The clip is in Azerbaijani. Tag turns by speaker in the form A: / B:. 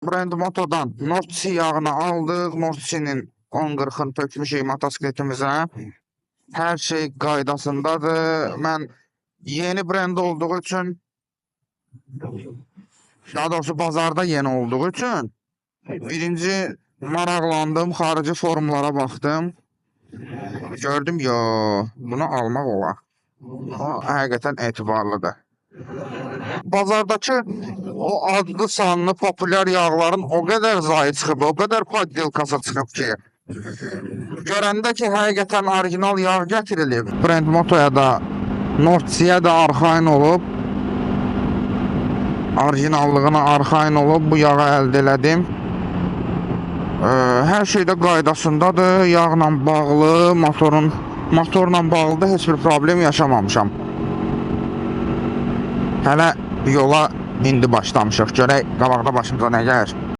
A: Brand Moto'dan North Sea yağını aldıq. North Sea-nin 10-40-ını tökmüşük motosikletimizə. Hər şey qaydasındadır. Mən yeni brend olduğu üçün, daha doğrusu bazarda yeni olduğu üçün birinci maraqlandım, xarici forumlara baxdım. Gördüm, yo, bunu almaq olar. O həqiqətən etibarlıdır. Bazardakı o adlı sanlı populyar yağların o qədər zayı çıxıb, o qədər poddelkası çıxıb ki, görəndə ki, həqiqətən orijinal yağ gətirilib, Brand Moto'ya da, North Sea-ya da arxayın olub, orijinallığına arxayın olub bu yağı əldə elədim. Hər şey də qaydasındadır. Yağla bağlı, motorla bağlı da heç bir problem yaşamamışam. Hələ yola indi başlamışıq. Görək qabaqda başımıza nə gəlir.